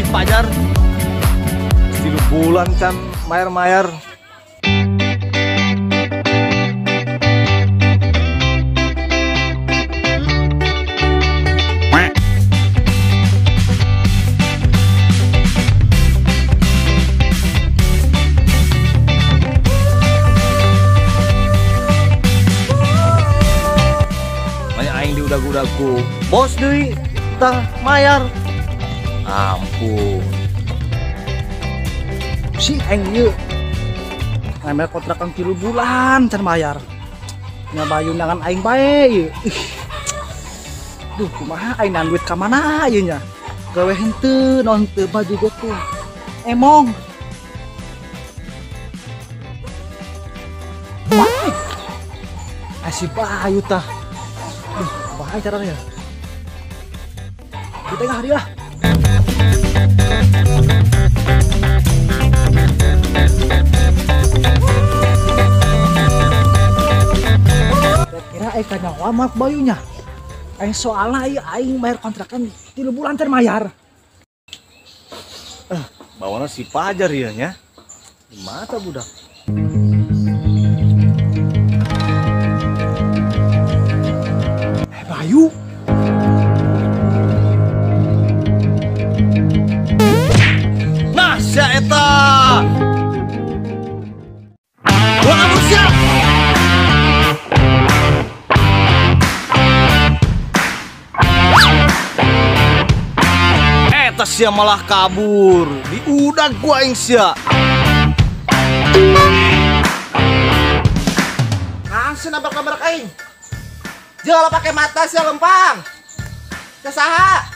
Pajar 3 bulan can mayar-mayar. Banyak aing diudag-udagku. Bos deui tah mayar. Ampun. Si aing ieu ngambil kontrakan 3 bulan can bayar. Nya bayu undangan aing bae ieu. Duh, kumaha aing nang duit ka mana ieu nya? Gawe henteu naon teu baju ge tuh. Emong. Si Bayu tah. Duh, bahaya caranya. Di tengah dia. Kira aing kanyawa mah Bayunya. Aing soalna aing bayar kontrakan 3 bulan teh mayar. Bawana si Pajar ieu nya. Di mata budak. Bayu. Nah, sia eta. Gua kabur sia. Eta sia malah kabur. Diudag gua aing sia. Langsung nabrak-nabrak aing. Jalan pakai mata sia lempang. Kesaha?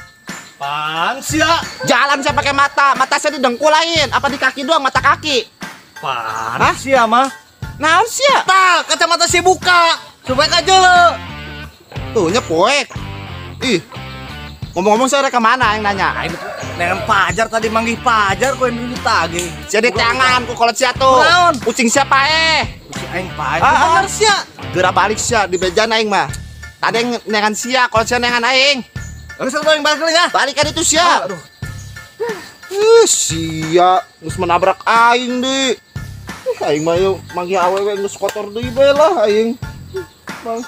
Pan sia. Jalan sia pakai mata, mata sia di dengkul lain, apa di kaki doang, mata kaki. Pan sia mah. Naon sia? Tah, kacamata sia buka supaya kajeuleuh. Tuh nya poek. Ih. Ngomong-ngomong saya rek mana yang nanya? Aing nengan Pajar tadi manggih Pajar ku yang ditagih. Sia di tangan ku kolot sia tuh. Naon? Kucing sia paeh. Kucing aing paeh. Bener sia. Geura balik sia di bejan aing mah. Tadi yang nengan sia, kalau sia nengan aing. Terus aing balik ya. Balikan itu sia. Aduh. Sia geus menabrak aing deui. Aing mah yeuh manggih awewe geus kotor deui bae lah aing. Bang.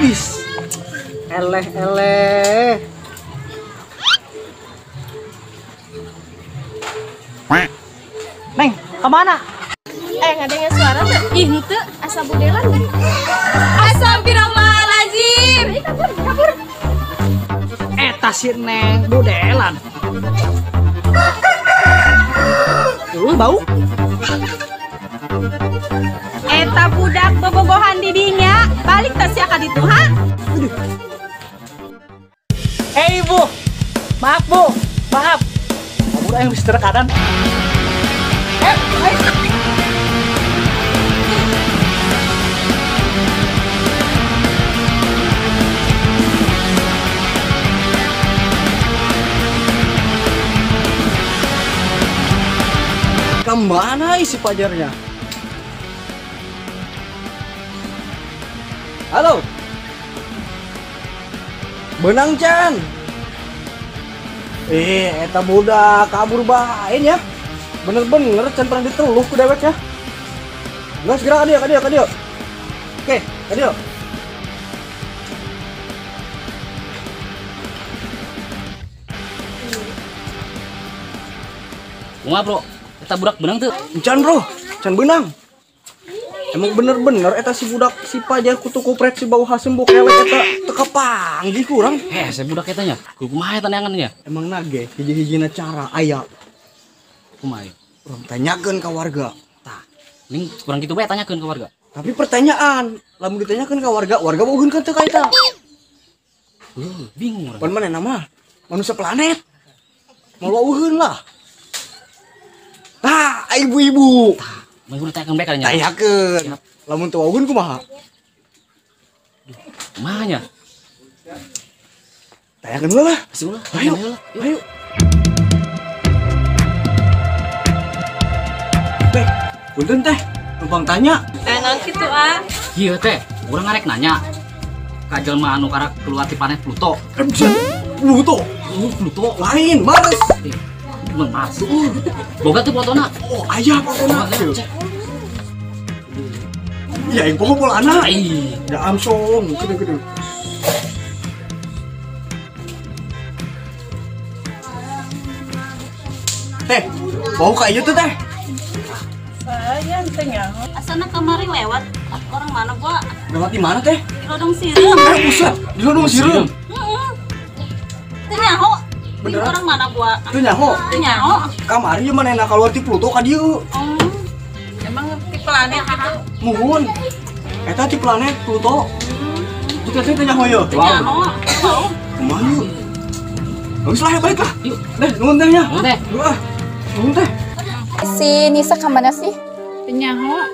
Is. Eleh eleh. Neng, kemana? Ngadengnya suara tuh. Ih, henteu asa budelan deh. Astagfirullahalazim. Ih, kabur, kabur. Eta si Neng budelan. Tuh, bau. Eta budak bobogohan didinya. Balik tas sia ka ditu, ha? Aduh. Ibu. Maaf, Bu. Maaf. Kabur aing geus terekadan. Kemana isi Pajarnya? Halo, benang Chan. Eta budak kabur bae ya. Bener-bener can pernah diteluh ku dewek ya. Nggak segera ka dieu, ka dieu. Oke, ka dieu. Kumaha, Bro? Eta budak benang tuh. Can, Bro. Can benang. Emang bener-bener eta si budak si Pajar kutu kupret si bau haseum bau kelek eta teu kapanggih kurang. Heh, si budak eta nya. Kumaha eta neangan nya? Emang nage hiji-hijina cara aya. Kumaha? Urang tanyakeun ka warga. Tah, ning kurang kitu bae tanyakeun ka warga. Tapi pertanyaan, lamun ditanyakeun ka warga, warga wauheun kan teu ka eta. Bingung urang. Pan manehna mah manusia planet. Moal wauheun lah. Tah, ibu-ibu. Mah urang tanyakeun bae kali nya. Tanyakeun. Lamun teu wauheun kumaha? Kumaha nya? Tanyakeun heula lah. Pasti ulah. Ayo. Ayo. Teh, punten teh, numpang tanya. Naon kitu ah? Ieu teh, urang ngarek nanya. Ka jelema anu karak keluar ti planet Pluto. Pluto? Pluto lain, Mars. Bukan Mars. Boga tuh fotona. Oh, aya fotona. Ya, yang poho bolana. Ya amsong, gede-gede. Teh, bau ka ieu tuh teh. Saya teh nyaho. Asana kamari lewat. Orang mana gua? Lewat di mana teh? Di Lodong Sireum. Buset, di Lodong Sireum. Heeh. Teh nyaho. Beneran orang mana gua? Teu nyaho. Teu nyaho. Kamari ieu manehna kaluar ti Pluto ka dieu. Emang ti planet gitu. Muhun. Eta ti planet Pluto. Itu teh teu nyaho ieu. Teu nyaho. Kumaha yeuh? Geus lah balik lah. Yuk. Deh, nuhun teh nya. Nuhun teh. Duh ah. Nuhun teh. Si Nisa ka mana sih? Teu nyaho.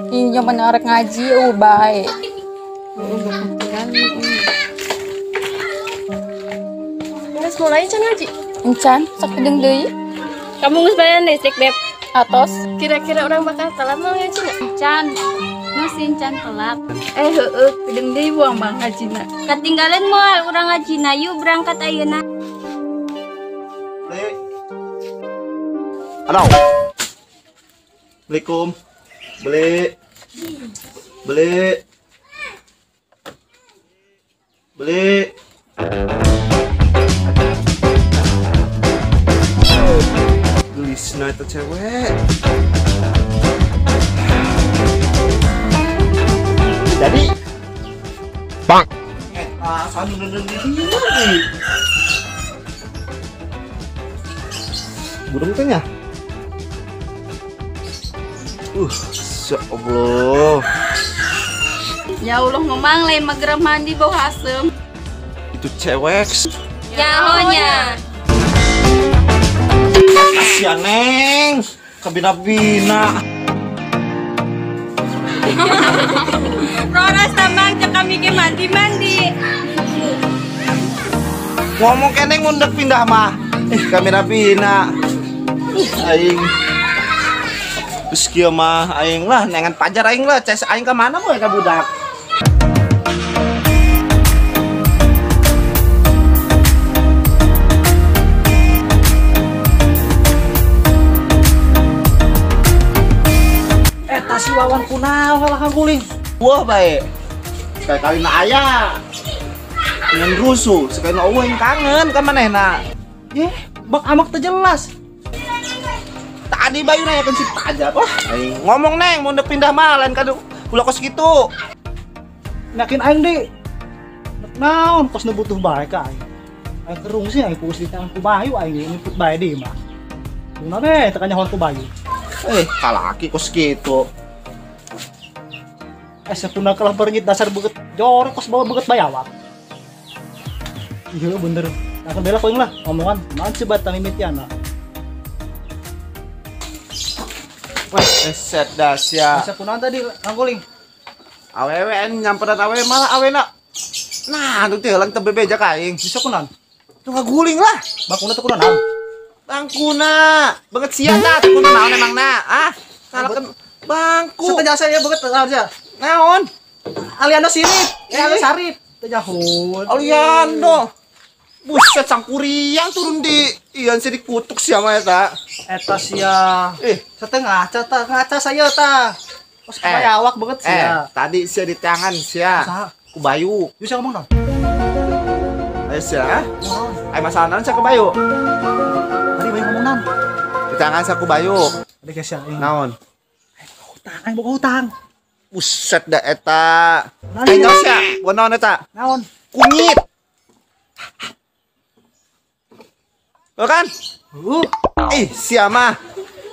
Ih, nyoba arek ngaji bae. Geus mulai can ngaji? Encan, sok pideung deui. Kamu geus bayar listrik, Beb? Atos. Kira-kira orang bakal telat mau ngaji na? Can. Nu sin can telat. Heueuh, pideung deui buang bang ngajina. Ketinggalan moal urang ngajina, yuk berangkat ayeuna. Beli. Halo. Assalamualaikum. Beli. Beli. Beli. Gelisna eta cewek. Jadi bang. Eta sanu neundeun di dieu deui. Burung teh nya. Ya Allah. Ya Allah ngomong lain mageram mandi bau asem. Itu cewek. Nyahonya. Kasian neng, kabina-bina. Rora sama cek kami ke mandi-mandi. Ngomong kene ngundek pindah mah. Kabina-bina. Aing. Terus kieu mah aing lah nengan pajar aing lah ces aing ka mana moe ka budak. Eta si Wawan kunaon kalah guling. Wah bae. Sekali-kali na aya. Ngan rusuh, sekali na eueuh kangen ka manehna. Yeh, bak amak teu jelas. Tadi Bayu nanyakan si Pajar. Wah, aing ngomong neng mau pindah mah lain kadu ulah kos kitu. Yakin aing deui. Naon kos nu butuh bae ka aing. Aing kerung sih aing puus di tangan ku Bayu aing ngiput bae deui mah. Tungna deh teu kanyahoan ku Bayu. Kalaki kos kitu. Sakuna kalah berenyit dasar beukeut jorok kos bawa beukeut bayawak. Iya bener. Akan bela koing lah omongan naon coba tamimitiana. Wah, set dah sia. Bisa kunaon tadi angguling. Awewe nyamperan awewe malah awena. Nah, anu teh helang teu bebeja ka aing. Bisa kunaon? Tuh ngaguling lah. Bangkuna teu kunaon? Bangkuna. Banget sia tah teu kunaon naon emangna? Ah, salahkeun bangku. Sateu jasa ya banget aja. Naon? Aliando sirip, Aliando sarip. Teu jahun. Aliando. Buset sangkuriang turun di ian sih dikutuk sia mah eta. Eta sia. Setengah ngaca ta, ngaca saya ta. Kos awak banget sia. Tadi sia di tangan sia. Ku Bayu. Yuk sia ngomong dong. Ayo sia. Ayo masalah naon sia ku Bayu? Tadi Bayu ngomong naon? Di tangan sia ku Bayu. Tadi geus sia. Naon? Hutang, aing boga hutang. Buset da eta. Ayo sia, buat naon eta? Naon? Kunyit. Lo kan? Sia mah.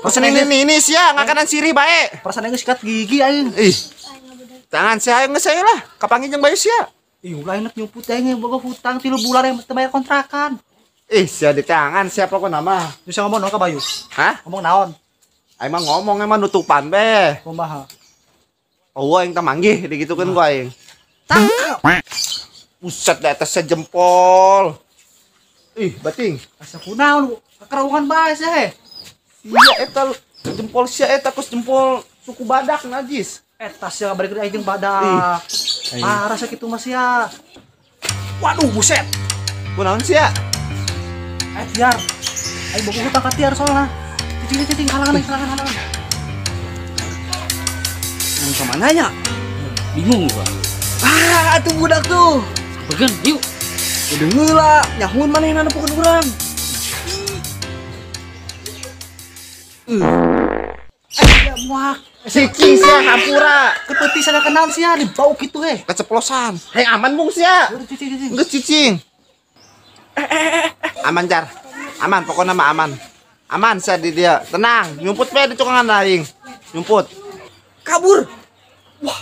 Pesen ini sia ngakanan sirih bae. Perasaan aing sikat gigi aing. Ih. Tangan saya geus saya lah, kapanggih jeung Bayu sia. Ih, ulah enak nyumput teh boga hutang 3 bulan yang teu bayar kontrakan. Ih, sia di tangan siapa kok nama? Bisa ngomong naon ka Bayu? Hah? Ngomong naon? Aing mah ngomong emang nutupan be. Kumaha? Oh, aing teh manggih digitukeun ku aing. Tangkap. Buset di atasnya jempol. Ih, bating. Asa kunaon kekerungan bae sia he. Sia eta jempol sia eta kus jempol suku badak najis. Eta sia bari aing jeung badak. Parah sia kitu mah sia. Waduh, buset. Kunaon sia? Eh, Tiar. Aing boga hutang ka Tiar soalna. Cicing, halangan. Nang ka mana nya? Bingung gua. Ah, atuh budak tuh. Sampeurkeun, yuk. Udah ngeula, nyahun manehna nepukeun urang. Eh, muak. Cicing sia hampura. Kepeti sana kenal sia dibau kitu he. Keceplosan. Hei aman mung sia. Cicing. Geus cicing. Aman jar. Aman pokoknya mah aman. Aman sia di dia. Tenang, nyumput we di tukangan aing. Nyumput. Kabur. Wah.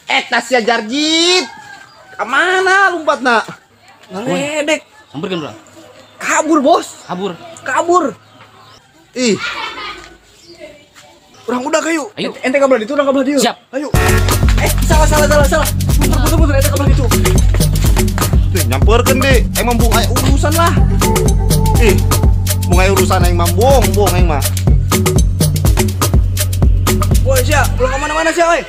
Eta sia jarjit. Ka mana lompatna? Ngaledek. Sampeurkeun urang. Kabur, Bos. Kabur. Kabur. Ih. Urang udah kayu. Ayo. Ente ka belah ditu, urang ka belah dieu. Siap. Ayo. Salah. Muter, ente ka belah ditu. Tuh, nyamperkeun deui. Aing mah bung aya urusan lah. Ih. Bung aya urusan aing mah bung aing mah. Woi, sia, ulah ka mana-mana sia, oi.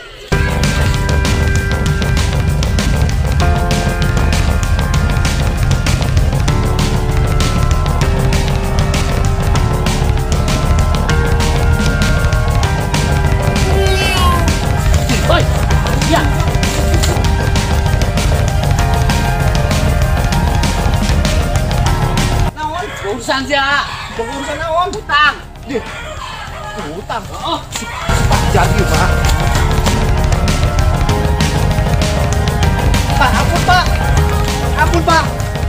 Oi. Ya. Naon? Urusan sia. Urusan naon? Hutang. Dih. Hutang. Oh. Jadi, Pak. Pak, ampun, Pak. Ampun, Pak.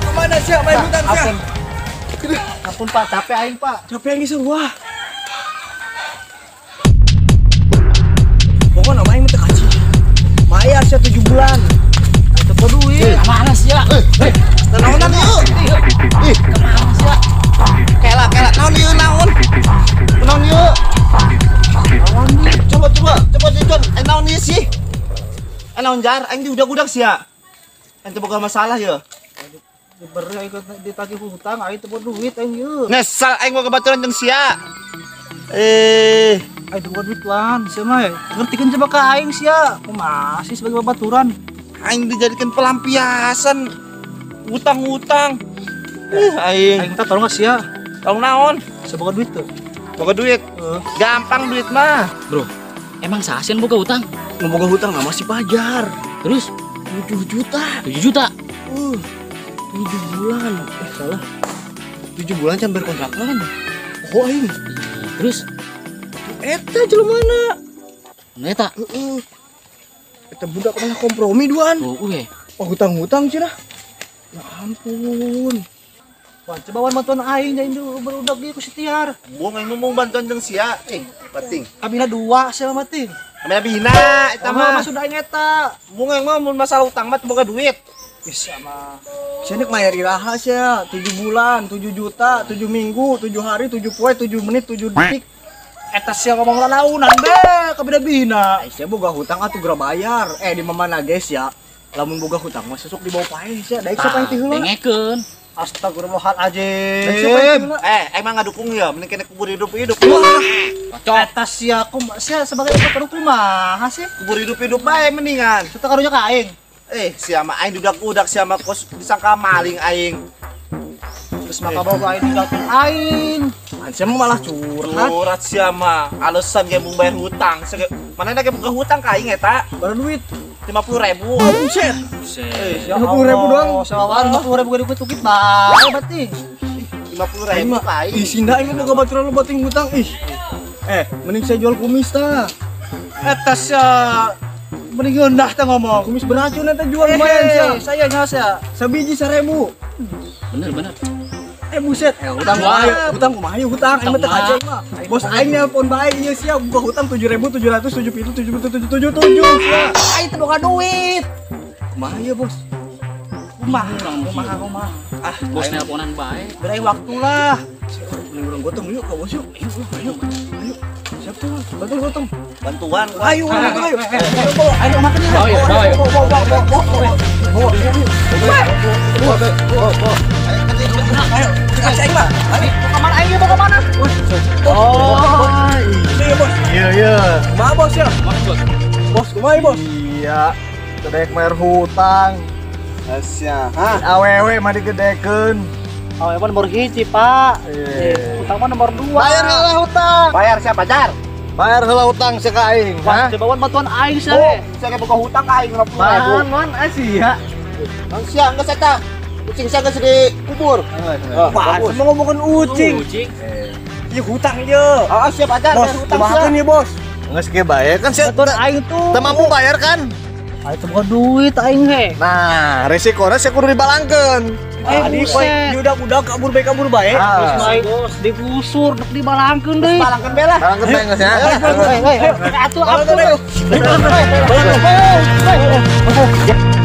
Kemana sia main hutang sia? Ampun. Ampun, Pak, capek aing, Pak. Capek aing geus wah. Pokokna mah aing teu kaci. Bayar sia 7 bulan. Teu boga duit. Kamana sia? Eh, naonan ieu? Ih, kamana sia? Kela, naon ieu naon? Naon ieu? Coba jujur, naon ieu sih? Naon jar, aing diudag-udag sia. Aing teu boga masalah ya. Diberi aing ditagih hutang, aing teu boga duit aing ieu. Nesal aing boga baturan jeung sia. Aing teu boga duit lan, sia mah. Ngertikeun coba ka aing sia. Kumaha sih sebagai babaturan? Aing dijadikan pelampiasan hutang-hutang. Aing. Aing minta tolong ka sia. Tolong naon? Sia boga duit tuh. Boga duit. Gampang duit mah. Bro, emang saha boga hutang? Boga hutang mah masih pajar. Terus 7 juta. 7 juta. 7 bulan. Salah. 7 bulan can berkontrakan. Oh aing. Terus eta jelema mana? Eta? Heeh. Eta budak malah kompromi duaan. Oh, we. Oh, hutang-hutang cenah. Ya ampun. Wan, coba wan bantuan aing jadi berudak ieu ku si Tiar. Buang aing ngomong bantuan jeung sia. Bating. Kamina 2 sia mah ting. Kamina bina eta mah. Maksud aing eta. Buang aing mah mun masalah utang mah teu boga duit. Bisa mah. Sia nek mayar iraha sia 7 bulan, 7 juta, 7 minggu, 7 hari, 7 poe, 7 menit, 7 detik. Eta sia ngomong lalaunan be, kabina bina. Sia boga hutang atuh geura bayar. Di mana guys ya? Lamun boga hutang mah sesuk dibawa paeh sia, daek sia paeh ti heula. Dengekeun. Astagfirullahaladzim. Emang ngadukung ya, mending kena kubur hidup-hidup. Wah, eta sia sia sebagai pendukung kumaha sih? Kubur hidup-hidup bae mendingan. Kita karunya ka aing. Sia mah aing dudak-udak sia mah kos disangka maling aing. Terus maka bawa aing ninggalkeun aing. Sia mah malah curhat. Curhat sia mah, alasan ge mung bayar hutang. Mana ge boga hutang ka aing eta? Bayar duit 50.000. Buset. Buset. 50.000 doang. Sawan 50.000 gede tukit bae berarti. 50.000 ka aing. Ih, sinda aing boga baturan lo bating hutang ih. Mending saya jual kumis tah. Eta sia mending ngeunah teh ngomong. Kumis beracun eta jual lumayan sia. Saya nya sia. Sabiji 1.000. Bener. Buset. Hutang kumaha, hutang kumaha, hutang. Aing mah teu kaca mah. Bos aing nelpon bae ieu sia buka hutang 7.777 77 sia. Aing teu boga duit. Kumaha ieu, Bos? Kumaha? Kumaha kumaha? Ah, bos nelponan bae. Beri waktu lah. Mending urang gotong yuk ka bos yuk. Ayo, ayo. Siap tuh, bantu gotong. Bantuan. Ayo, ayo, ayo. Ayo makan yuk. Ayo, ayo. Bawa, bawa. Ayo, kasih aing mah. Ayo, kemana aing mau kemana? Oh, iya bos. Iya, iya. Kumaha bos ya? Bos, kumaha bos? Iya, kedek bayar hutang. Asya, hah? Awewe mah digedekeun. Awewe mah nomor 1, Pak. Hutang mah nomor 2. Bayar heula hutang. Bayar siapa, Jar? Bayar heula hutang sia ka aing, hah? Coba wan bantuan aing sia. Oh, sia boga hutang ka aing 50.000. Man, sia. Bang sia geus eta. Ucing sia geus dikubur. Wah, semua ngomongin ucing. Ieu hutang ieu. Heeh, siap aja Bos, hutang kumaha nih, Bos? Geus ge bae kan sia bantuan aing tuh. Teu mampu bayar kan? Aing teu boga duit aing he. Nah, resikona sia kudu dibalangkeun. Tadi poe udah kabur bae. Terus aing digusur dek dibalangkeun deui. Balangkeun bae lah. Balangkeun bae geus ya. Atuh atuh. Balangkeun.